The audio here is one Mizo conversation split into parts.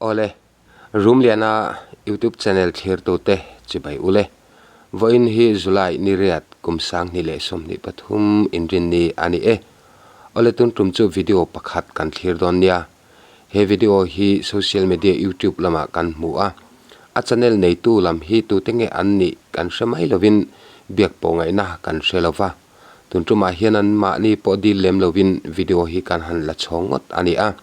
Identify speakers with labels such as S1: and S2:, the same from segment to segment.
S1: Awle, Rumliana YouTube channel thlirtute chibai ule. Vawiin hi July ni riat kum 2023 inrinni a ni e. Awle tun tum chu video pakhat kan thlir dawn nia. He video hi social media YouTube lamah kan hmu a. A channel neitu lam hi tute nge an nih kan hre mai lovin biak pawh ngaihna kan hre lova. Tun tumah hian an mahni pawh dil lem lovin video hi kan han la chhawng ngawt a ni a.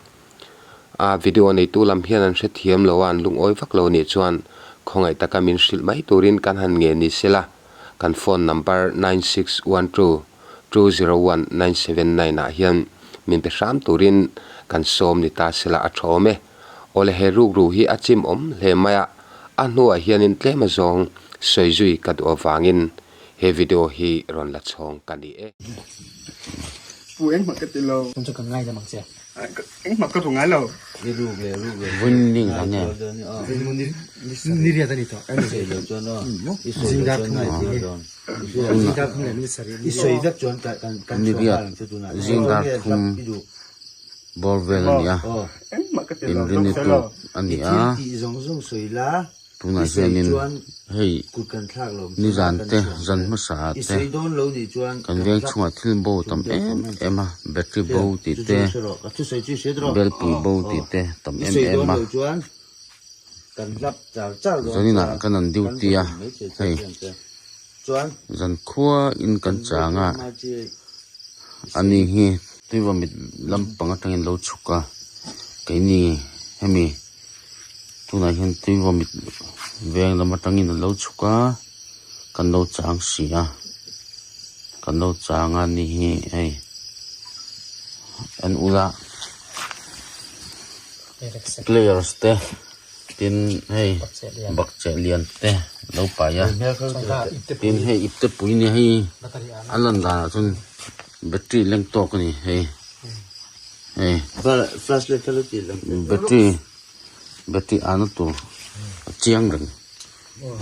S1: A video neitu lam hian an hrethiam lo a, an lungawi vak lo nih chuan khawngaih taka min hrilh mai turin kan han nge ni sela, kan phone number 9612201979 ah hian min pe hram turin kan sawm ni ta sela a tha awm e. Awle he rukru hi a chim awm hle mai a, a hnuah hianin tlem azawng sawi zui ka duh avangin he video hi rawn la chhawng ka ni e.
S2: Pu engmah ka ti lo.
S3: Chung chu ka ngaidam ang che.
S2: Engmah ka ru ngai lo.
S4: Vunning ang nge?
S3: Ni riat a ni tawh. Zingdar thum leh tih hi. Zingdar thum leh minute sarih.
S4: Ni riat zingdar thum bawr vel a ni a,
S2: Engmah ka ti lo.
S4: inrinni tuk a ni a. Tunah hianin hei nizan te zan hmasa ah te kan veng chhungah thil bo tam em em a battery bo tih te belpui bo tih te tam em em a zaninah kan an duty a hei zankhua in kan chang a ani hi tuivamit lampang atangin lo chhuk a keini hemi. Tunah hian tui vawmit veng lam atangin a lo chhuk a, kan lo chang si a, kan lo chang a ni hi hei en ula players te tin hei bakcheh lian te lo pai a tin hei ipte pui nia hei a lan danah chuan battery leng tawk a ni hei. Battery battery ahna tur a chiang reng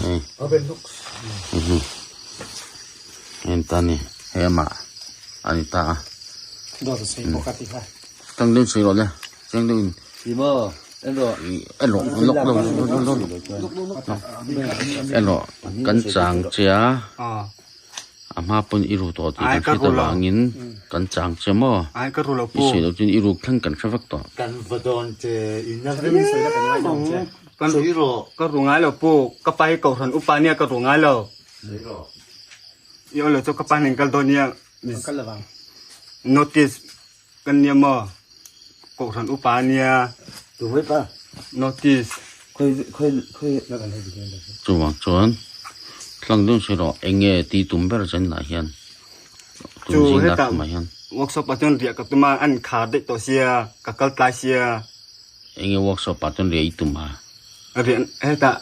S4: hei hei ta ni hei amah a ni ta a tang deuh sawi rawh le chiang deuh in en rawh lawk lawk en rawh kan chang che a. A hma pawn i ru tawh tih kan hriat avangin kan chang che maw? I sawi loh chuan i ruk thleng kan hre vek tawh.
S5: Kan va dawn che in a rem
S2: Kan ka ru ngai lo pu ka pa hi kohhran upa nia ka ru ngai lo. I aw lo chu ka pa nen kal dawn nia notice kan nia maw kohhran upa nia notice.
S4: Chuvang chuan tlang deuh si rawh eng nge tih tum ber chen lah hian tun
S2: Chu
S4: zing dar
S2: hetah
S4: thumah hian.
S2: Workshop ah chuan riah ka tum a an khar daih tawh sia ka kal tlai sia.
S4: Eng nge workshop ah chuan riah i tum a?
S2: Riah hetah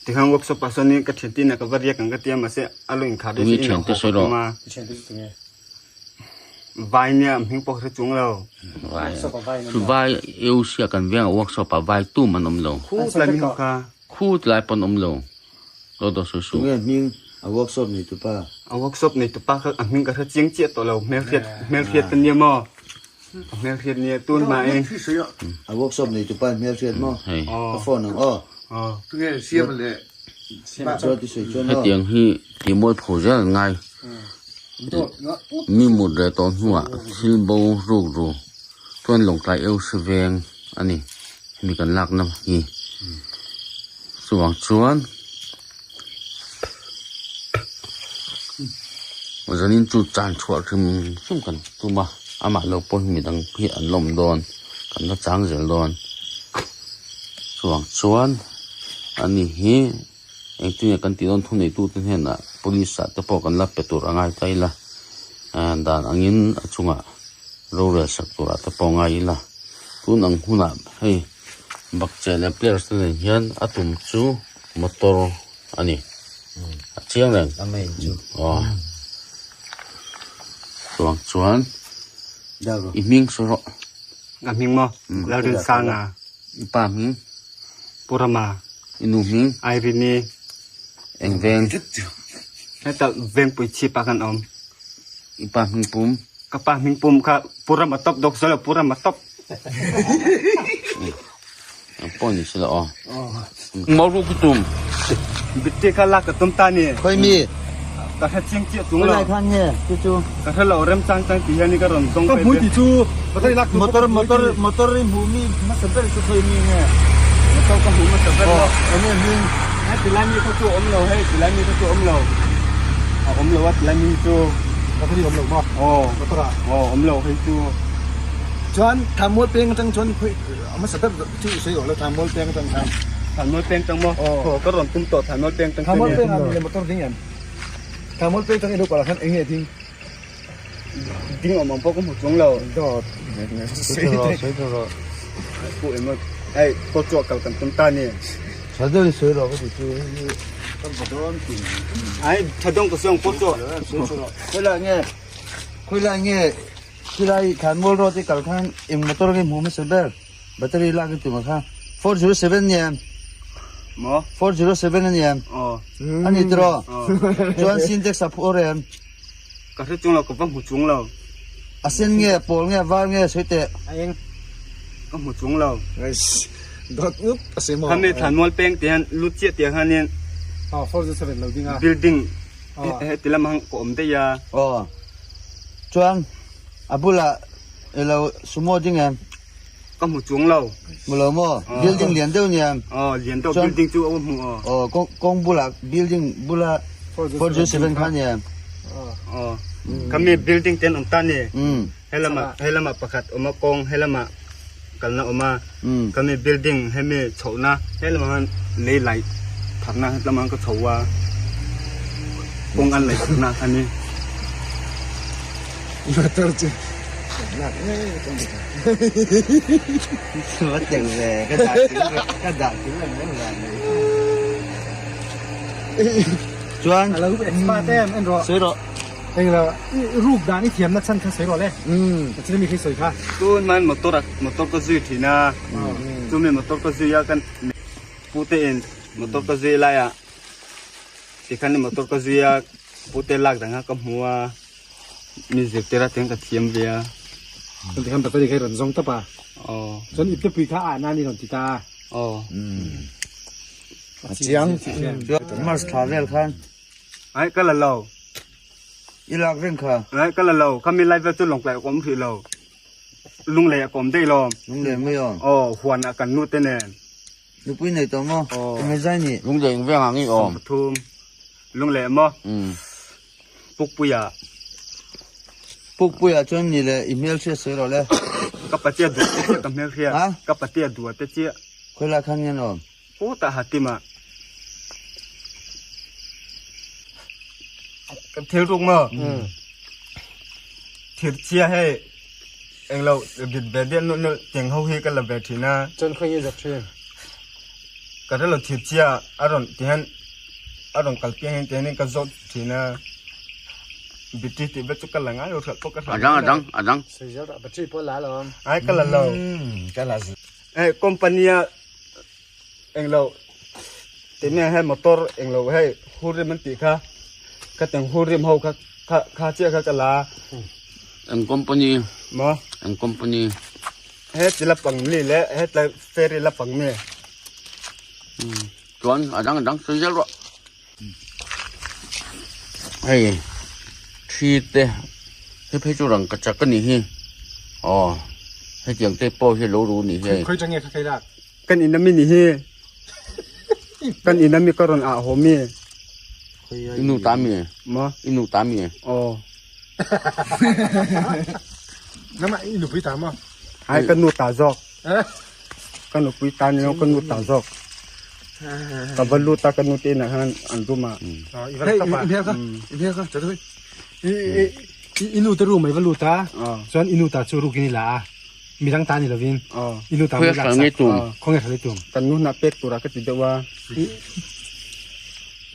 S2: tikhan workshop ah sawn in ka thian tin ah ka va riak ang ka tia mahse a lo inkhar daih
S4: Tunge
S2: sia
S4: thian
S2: inah
S4: te
S2: haw
S4: sawi
S2: ka
S4: rawh.
S2: tum a. Vai nia hming pawh hre chung lo.
S4: Vai chu vai eu sia kan veng ah workshop ah vai tum an awm lo.
S2: Khu tlai mi ho kha.
S4: Khu tlai pawn awm lo. Lo do su su.
S5: Tunge hming a workshop nei tu pa?
S2: A workshop nei tu pa kha a hming ka hre chiang chiah tawh lo. Hmelhriat hmelhriat ka nia maw? A hmelhriat nia tun hma in.
S5: A workshop nei tu pa hmelhriat maw?
S4: Hei.
S5: Ka phone ang aw.
S2: Aw.
S6: Tunge siam leh
S4: Hetiang hi tihmual pho zel an ngai. Mi mut reh tawh hnuah thil bo ruk ru chuan lawngtlai eu hre veng a ni hemi kan lakna hi. Chuvang chuan zanin chu chan chhuah hrim hrim kan tum a, amah lo pawh hi midang hi an lawm dawn kan la chang zel dawn. Chuvang chuan ani hi engtin nge kan tih dawn thuneitute hnenah police ah te pawh kan la pe tur a ngai ta ila dan angin a chungah rorel sak turah te pawh a ngai ila tun ang hunah hei bakcheh leh players te nen hian a tum chu motor a ni a chiang reng aw chuvang chuan i hming sawi rawh.
S2: Ka hming maw? Lalrinsanga.
S4: I pa hming?
S2: Pu Rama.
S4: I nu hming?
S2: Irene.
S4: Eng veng?
S2: Heta vengpui chhip ah kan awm.
S4: I pa hming pum?
S2: Ka pa hming pum kha Pu Rama tawp dawk zawh lo Pu Rama tawp.
S4: pawh ni sela aw. Mau ruk hi tum.
S2: Bitte kha lak ka tum ta ni.
S5: Khoi mi.
S2: Ka hre chiang chiah chung lo.
S5: Khoi lai khan nge chu chu.
S2: Ka hre lo rem chang chang ti hian ka rawn zawng
S3: Ka hmui ti chu battery lak
S5: Motor motor motor i hmuh mi hmasa ber chu khoi mi nge.
S2: Motor ka hmuh hmasa ber lo.
S5: Enge hming.
S2: Hei tilai mi kha chu a awm lo hei tilai mi kha chu a awm lo. A awm lo a tilai mi hi chu.
S3: Battery awm lo maw?
S2: Aw.
S3: Motor ah.
S2: Aw awm lo hei chu.
S3: Chuan Thammual peng atang chuan khoi a hmasa ber chu i sawi awh lo Thammual peng atang khan.
S2: Thammual peng tang maw? Aw ka rawn tum tawh Thammual peng tang chu
S3: Thammual peng ah mi le motor ding em? Thammual peng tang i lo kal ah khan eng nge ding?
S2: Ding awm ang pawh ka hmu chung lo.
S3: Dawt.
S5: Sawi tawh rawh sawi tawh rawh.
S2: Pu emaw hei pawh chu a kal kan tum ta ni.
S5: Tha deuh i sawi rawh ka ti chu hei hi kan va dawn tin.
S2: Ai tha dawng ka sawi ang pawh chu.
S5: Sawi tawh rawh. Khawi lai nge khawi lai nge khilai Thanmual road i kal khan eng motor nge hmu hmasa ber battery lak i tum ang kha 407 ni em?
S2: Maw?
S5: 407 a ni em?
S2: Aw.
S5: A ni tiraw? Chuan Sintex a phur em?
S2: Ka hre chung lo, ka va hmu chung lo.
S5: A sen nge, a pawl nge, a var nge sawi teh.
S3: A eng.
S2: Ka hmu chung lo.
S3: Dawt ngut a si maw?
S2: Khami Thlanmual peng tih hian lut chiah tih hianin.
S3: Aw, 407 lo ding a.
S2: Building heti lamah hian ka awm daih a.
S5: Aw. Chuan a bulah ilo sumo ding em?
S2: Ka hmu chung lo.
S5: Hmu lo maw? Building lian deuh nia.
S2: Aw, lian deuh building chu a hmu aw.
S5: Aw, kawng bulah building bula 407 kha nia.
S2: Aw, khami building ten awm ta ni. Helama helama pakhat awm a kawng helama kalna awm a. Khami building hemi chhohna helama khan lei laih thatna hetlama khan ka chho a. Kawng an laih thatna kha ni.
S3: Motor chu
S5: Va tel ve ka dah kim ka dah kim reng reng dan mai chuan
S3: alo expert em en rawh
S5: sawi rawh
S3: eng lo ruk dan i thiam na chhan kha sawi rawh le chini mi khi sawi kha
S2: tun man motor motor ka zui thin a chumi motor ka zui a kan pute in motor ka zui lai a tikhan motor ka zui a pute lak dang a ka hmu a Mi zirtir a teng ka thiam ve a.
S3: Chuan tikhan battery kha i rawn zawng tawp a.
S2: Aw.
S3: Chuan iptepui kha a ahna ni rawn ti ta a.
S2: Aw.
S3: A chiang.
S5: Chuan Mars thla vel khan.
S2: Ai ka la lo.
S5: I lak reng kha.
S2: Ai ka la lo. Khami lai vel chu lawngtlai a kawm hrih lo. Lunglei a kawm daih lo.
S5: Lunglei mai aw.
S2: Aw huan ah kan nu te nen.
S5: Nupui nei tawh maw?
S2: Aw.
S5: Enge zai ni?
S4: Lunglei eng veng ang i awm?
S2: Pathum. Lunglei maw? Pukpuia.
S5: Pukpuia chuan ni le i hmelhriat sawi rawh le.
S2: Ka patia duah te chiah ka hmelhriat. Ka patia duah te chiah.
S5: Khawi lai khan nge nuam?
S2: Putah ha tima. Ka thil ruk maw? Thir chia hei englo rit ve dial nual nual teng ho hi ka la ve thin a.
S3: Chuan khawi nge zak thin?
S2: Ka hrelo thir chia a rawn ti hian a rawn kal piang hian tihianin ka zawt thin a battery tih vel chu ka la ngai lo hralh pawh ka hralh
S4: A dang a dang a dang.
S3: Sawi zel rawh battery pawh la alawm.
S2: Ai ka la lo.
S5: Ka la zui.
S2: Hei company a englo tihmel hei motor englo hei hurim an tih kha ka teng hurim ho kha kha kha chiah kha ka la a.
S4: Eng company?
S2: Maw?
S4: Eng company?
S2: He ti la pang mi leh hetlai ferry la pang mi.
S4: Chuan a dang a dang sawi zel rawh. Hei thi te hei phei chu rangka chak a nih hi aw hetiang te pawh hi a lo ru a nih hi hei.
S3: Khawi tang nge kha kei lak.
S2: Kan in ami nih hi kan in ami ka rawn ah haw mi.
S4: I nu ta mi
S2: Maw?
S4: I nu ta mi.
S2: Aw.
S3: Nama i nupui ta maw?
S2: Ai ka nu ta zawk. Ka nupui ta ni lo ka nu ta zawk. Ka va lut a ka nu te inah khan an room ah.
S3: I va lut a. I hmel kha i hmel kha chat i nu te room ah i va lut a chuan i nu ta chu rukin i la a midang ta ni lovin i nu ta mai lak sak khawnge hral i tum.
S2: Kan nu hnah pek turah ka ti deuh a.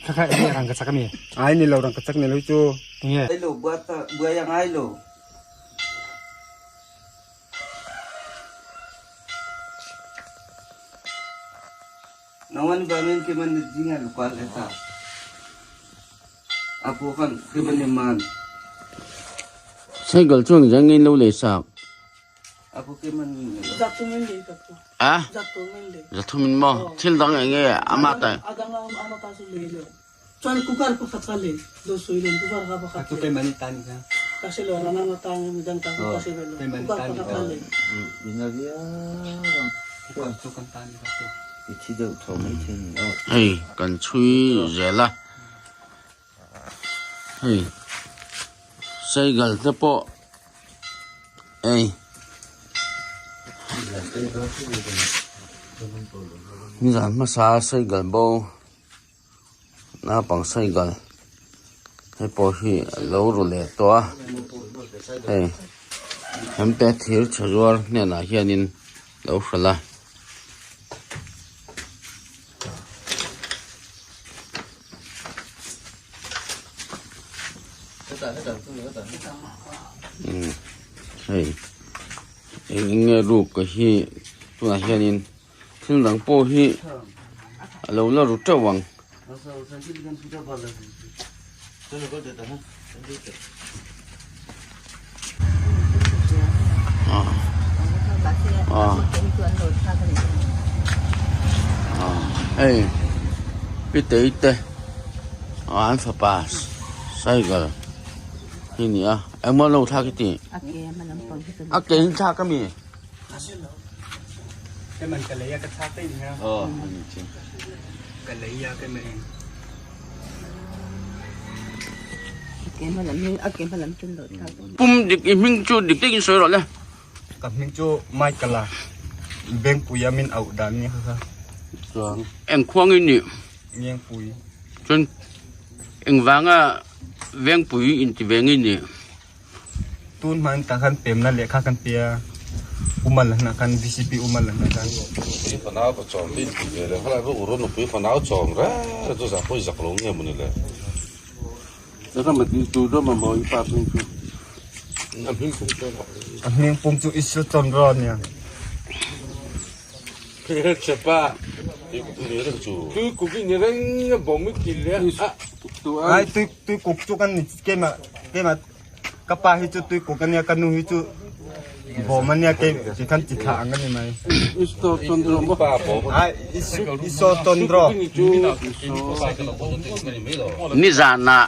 S3: Kha kha enge rang ka chak ami?
S2: Ai ni lo rang ka chak ni lo hi chu.
S3: Enge?
S5: Ai lo buai a ngai lo. Nawan bangin ki man jinga lupal eta. Apo kan ki man man.
S4: Cycle chuan engzah nge in lo lei sak?
S5: Apo.
S4: A? Zathumin maw? Thil dang eng nge ama ta? Hei kan chhui zel a, hei cycle te pawh hei nizan hmasa cycle bo. Naupang cycle hei pawh hi a lo ru leh tawh a hei hemte thir chhe zuar hnenah hianin lo hralh a. Umm hei eng nge ruk ka hi tunah hianin. Thil dang pawh hi a lo la ru teuh ang. Hei pitei te an fapa cycle hi a ni a engmaw an lo thlak i tih a ke in thlak ami. Pum dik i hming chu dik takin sawi rawh le.
S2: Ka hming chu Michael a, Bengpui a min auh dan nia kha kha.
S4: Chuan eng khuang in nih?
S2: Ngengpui.
S4: Chuan engvanga Vengpui inti ve nge nih?
S2: Tun hman tah khan pemna lehkha kan pe a, Umal hnah khan VCP Umal hnah khan.
S6: Nupui fanau ka chawm te inti ve le, khalai pawh ura nupui fanau chawm reng chu zah pawh i zak lo nge mawni le.
S4: Rama ti tu rama maw i pa hming chu.
S6: A hming pum chu a
S2: A hming pum chu Isu Chondro a nia. Ai tui tui kuk chu kan ni keimah keimah ka pa hi chu tui kuk ania ka nu hi chu bawm ania kei ti khan ti thlah ang ani mai. Ai isu iso chondro.
S4: Nizanah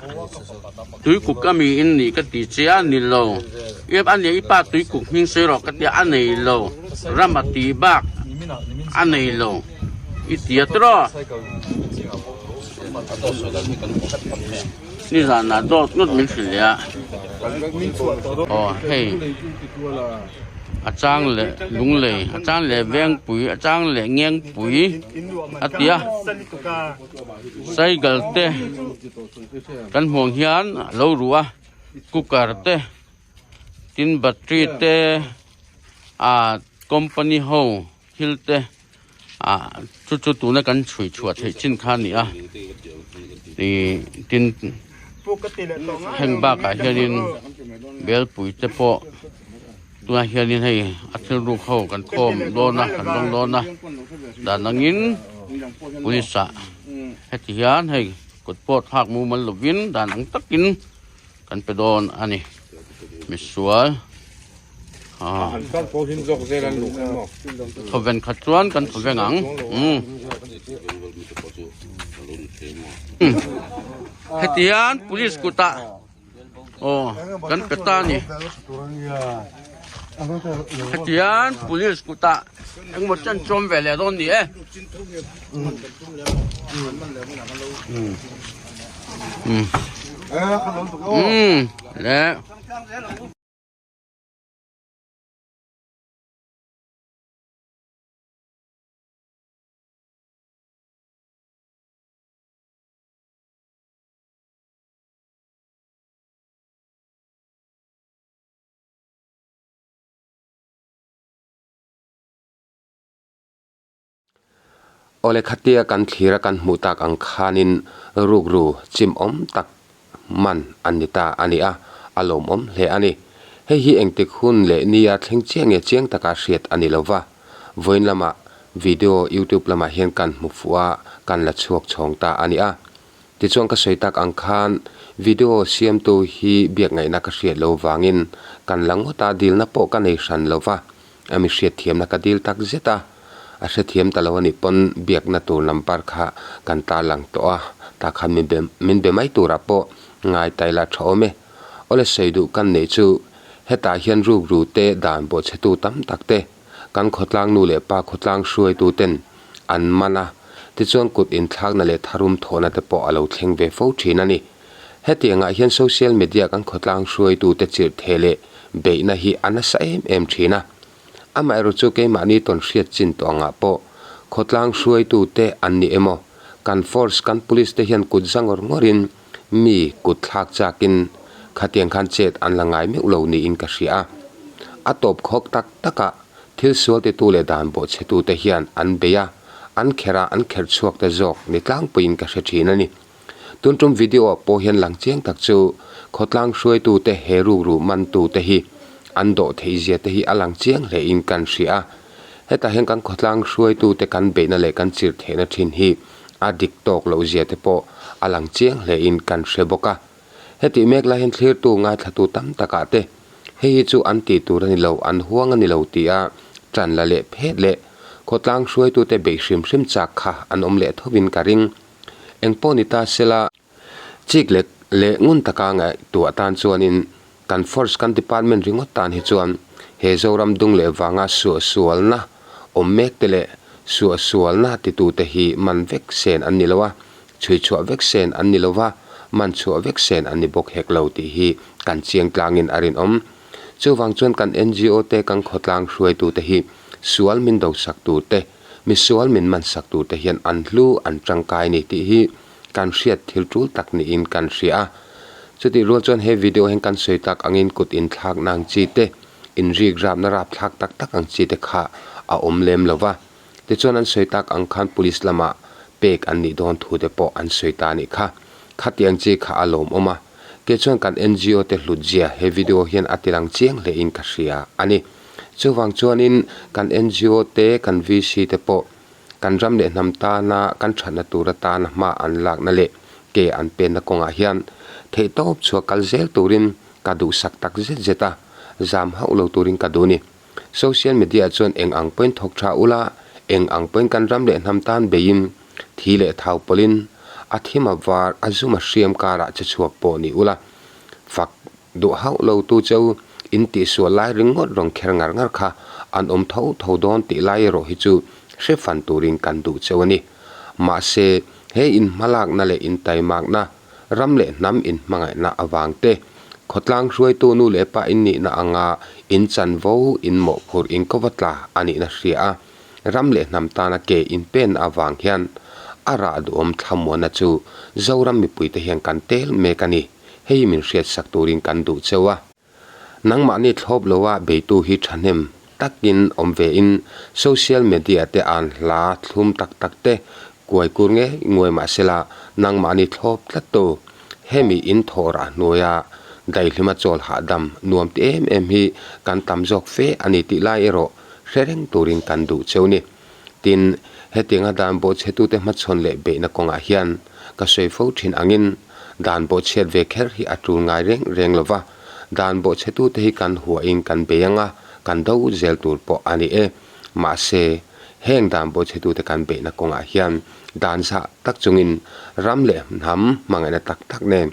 S4: tuikuk a mi in nih ka ti che a ni lo. Ep a nia i pa tuikuk hming sawi rawh ka tia a nei lo. Rama tih bak a nei lo i ti a tawh. Nizanah dawt ngawt min hrilh leh a. Aw hei a chang leh lunglei a chang leh vengpui a chang leh ngengpui a ti a. Cycle te kan hmuh ang hian a lo ru a cooker te tin battery te ah company ho thil te ah chu chu tuna kan chhui chhuah theih chin kha a ni a ih tin heng bakah hianin belpui te pawh tunah hianin hei a thil ruk ho kan khawm dawn a kan dawng dawn a dan angin police ah heti hian hei kut pawh thlak mumal lovin dan ang takin kan pe dawn a ni misual ah thawven khat chuan kan thawveng ang umm heti hian police kutah aw kan pe ta a ni heti hian police kutah engmaw chen chawm ve leh dawn ni e umm umm umm leh.
S1: Awle khatia kan thlir a kan hmuh tak ang khanin rukru chim awm tak man an ni ta a ni a, a lawmawm hle a ni. Hei hi engtik hun leh nia thleng chiah nge chiang taka hriat a ni lo va, vawiin lamah video youtube lamah hian kan hmu fuh a, kan la chhuak chhawng ta a ni a. Tichuan ka sawi tak ang khan video siamtu hi biak ngaihna ka hriat lo vangin kan la ngawt a, dilna pawh ka nei hran lo va. A mi hriatthiamna ka dil tak zet a, a hrethiam ta lo a nih pawn biakna tur number kha kan tarlang tawh a, tah khan min be min be mai turah pawh ngai ta ila tha awm e. Awle sawi duh kan neih chu hetah hian rukru te dan bawhchhetu tam tak te kan khawtlang nu leh pa khawtlang hruaitu ten an man a, tichuan kut inthlakna leh tharum thawhna te pawh a lo thleng ve fo thin a ni. Hetiangah hian social media kan khawtlang hruaitute chirh theh leh beihna hi a nasa em em thin a. Amaherawh chu keimahni tawn hriat chin tawh angah pawh khawtlang hruaitute an ni emaw, kan force, kan police te hian kut za ngawr ngawrin mi kut thlak chakin khatiang khan chet an la ngai meuh lo niin ka hria a. A tawp khawk tak takah thil sual titu leh dan bawhchhetute hian an bei a, an kherh a, an kherh chhuak te zawk ni tlangpuiin ka hre thin a ni. Tun tum video ah pawh hian lang chiang tak chu khawtlang hruaitute he rukru mantute hi an dawh theih zia te hi a lang chiang hle in kan hria a. Hetah hian kan khawtlang hruaitute kan beihna leh kan chirh theihna thin hi a dik tawk loh zia te pawh a lang chiang hle in kan hre bawk a. Hetih mek lai hian thlirtu ngaithlatu tam takah te hei hi chu an tih tur a ni lo, an huang a ni lo tia tan la leh phet leh khawtlang hruaitute beih hrim hrim chak kha an awm leh thovin ka ring. Eng pawh ni ta sela, chik leh leh ngun taka ngaihtuah tan chuanin kan force kan department ringawt tan hi chuan he Zoram dung leh vanga suahsualna awm mek te leh suahsualna titute hi man vek sen an ni lo a, chhuichhuah vek sen an ni lo va, man chhuah vek sen an ni bawk hek lo tih hi kan chiang tlangin a rinawm. Chuvang chuan kan NGO te kan khawtlang hruaitute hi sual min dosak tur te, Misual min man sak turte hian an hlu an tangkai ni tih hi kan hriat thil tul tak niin kan hria a. Chutih rual chuan he video hian kan sawi tak angin kut inthlakna ang chi te, inrik rapna rapthlak tak tak ang chi te kha a awm lem lo va. Tichuan an sawi tak ang khan police lamah pek an nih dawn thu te pawh an sawi ta a nih kha. Khatiang chi kha a lawmawm a. Kei chuan kan NGO te hlutzia he video hian a tilang chiang hlein ka hria a ni. Chuvang chuanin kan NGO te, kan VC te pawh kan ram leh hnam tana kan thatna tur atana hma an lakna leh ke an penna kawngah hian theihtawp chhuah kal zel turin ka duhsak tak zet zet a, zam hauh lo turin ka duh a ni. Social media chuan eng ang pawhin thawk tha ula, eng ang pawhin kan ram leh hnam tan beiin thi leh thau pawlhin a thim a var a zum a hriam karah che chhuak pawh ni ula, fak Duh hauh lo tu cheu in tihsual lai ringawt rawn kher ngar ngar kha an awm tho tho dawn tih lai erawh hi chu hre fan turin kan duh cheu a ni. Mahse, he inhmalakna leh intaimakna, ram leh hnam inhmangaihna avang te, khawtlang hruaitu nu leh pa in nihna anga in chanvo, in mawhphurh, in kova tla a nihna hria a, ram leh hnam tana ke inpenna avang hian a rah duhawm thlamuanna chu Zoram mipuite hian kan tel mek a ni. Hei min hriatsak turin kan duh cheu a. Nangmahni thlawp loa beitu hi thahnem takin awm vein social media te an hla thlum tak tak te kuai kur nge nguai mahsela nangmahni thlawp tlat tu hemi in thawh rah hnuaia daihlima chawl hahdam nuam ti em em hi kan tam zawk fe a ni tih lai erawh hre reng turin kan duh cheu ni. Tin, hetianga dan bawhchhetute hmachhawn leh beihna kawngah hian ka sawi fo thin angin dan bawhchhiat ve kher hi a tul ngai reng reng lo va, dan bawhchhetute hi kan huahin kan bei anga kan do zel tur pawh a ni e. Mahse, heng dan bawhchhetute kan beihna kawngah hian dan zah tak chungin ram leh hnam hmangaihna tak tak nen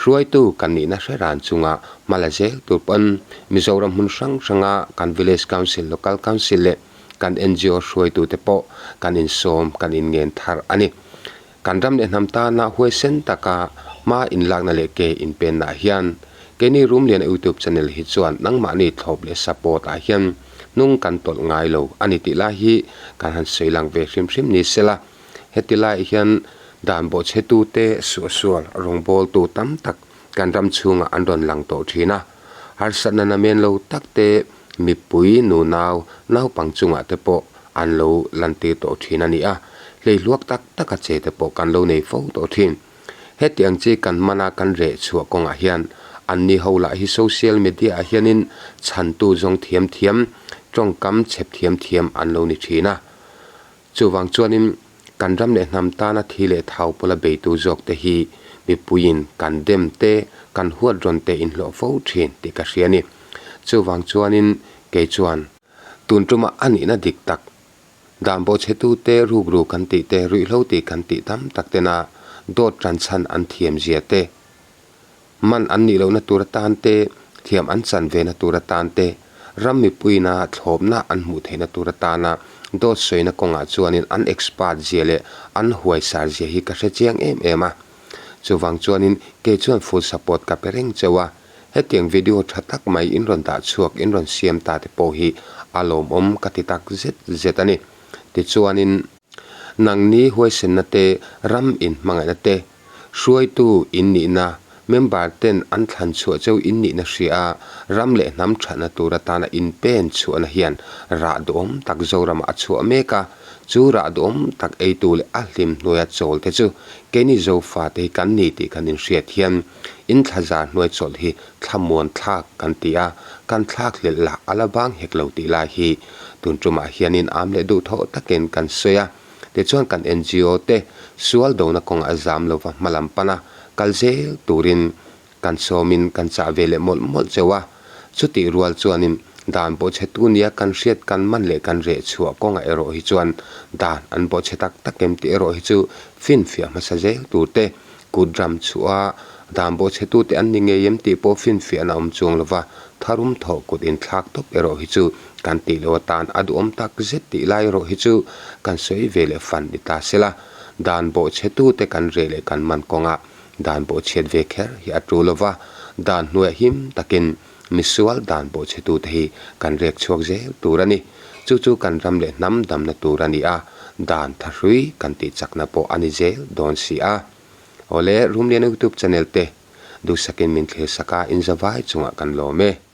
S1: hruaitu kan nihna hre ran chunga hma la zel tur pawn Mizoram hmun hrang hranga kan Village Council, Local Council leh Kan NGO hruaitute pawh kan insawm, kan inngen thar a ni. Kan ram leh hnam tana huaisen taka hma inlakna leh ke inpennaah hian keini Rumliana YouTube channel hi chuan nangmahni thlawp leh support ah hian hnung kan tawlh ngai lo a ni tih lai hi kan han sawi lang ve hrim hrim ni sela. Heti laiah hian dan bawhchhetute suahsual rawngbawltu tam tak kan ram chhungah an rawn lang tawh thin a. Harsatna namen lo tak te mipui nunau naupang chungah te pawh an lo lantir tawh thin a ni a, hleihluak tak taka che te pawh kan lo nei fo tawh thin. Heti ang chi kan mana kan reh chhuah kawngah hian anni ho lah hi social media ah hianin chhantu zawng thiam thiam, tawngkam chhep thiam thiam an lo ni thin a. Chuvang chuanin kan ram leh hnam tana thi leh thau pawla beitu zawk te hi mipuiin kan dem te, kan huat rawn te inhlawh fo thin tih ka hria a ni. Chuvang chuanin kei chuan. Tun tuma a nihna dik tak, dan bawhchhetute rukru kan tih te, ruihhlo tih kan tih tam tak tena dawt tan chhan an thiam zia te, man an nih lohna tur atan te, thiam an chan vena tur atan te, ram mipuina thlawpna an hmuh theihna tur atana dawt sawina kawngah chuanin an expert zia leh an huaisar zia hi ka hre chiang em em a. Chuvang chuanin kei chuan full support ka pe reng cheu a, hetiang video tha tak mai in rawn dah chhuak in rawn siam ta te pawh hi a lawmawm ka ti tak zet zet a ni. Tichuanin. Nangni huaisenna te, ram in hmangaihna te, hruaitu in nihna, member ten an thlan chhuah cheu in nihna hria a, ram leh hnam thatna tur atana in pen chhuahna hian rah duhawm tak Zoramah a chhuah mek a, chu rah duhawm tak eitu leh a hlim hnuaia chawl te chu keini Zofate hi kan ni tih kan inhriat hian in thlazar hnuai chawlh hi thlamuan thlak kan ti a, kan thlak hlelh lah a la bang hek lo tih lai hi tun tumah hianin am leh duhthawh takin kan sawi a. Tichuan kan NGO te sual dona kawngah a zam lova hmalam pana kal zel turin kan sawmin kan chah ve leh mawlh mawlh cheu a. Chutih rual chuanin dan bawhchhetu nia kan hriat kan man leh kan reh chhuah kawngah erawh hi chuan dan an bawhchhe tak tak em tih erawh hi chu finfiah hmasa zel tur te, kut ram chhuah a dan bawhchhetu te an ni ngei em tih pawh finfiahna awm chuang lova tharum thawh kut inthlak tawp erawh hi chu kan tih loh atan a duhawm tak zet tih lai erawh hi chu kan sawi ve leh fan ni ta sela. Dan bawhchhetu te kan reh leh kan man kawngah Dan bawhchhiat ve kher hi a tul lova, dan hnuaiah him takin misual dan bawhchhetute hi kan rek chhuak zel tur a ni. Chu chu kan ram leh hnam damna tur a ni a, dan thahrui kan tih chakna pawh a ni zel dawn si a. Awle, Rumliana YouTube channel te duhsakin min thlir sak a, inzavai chungah kan lawm e.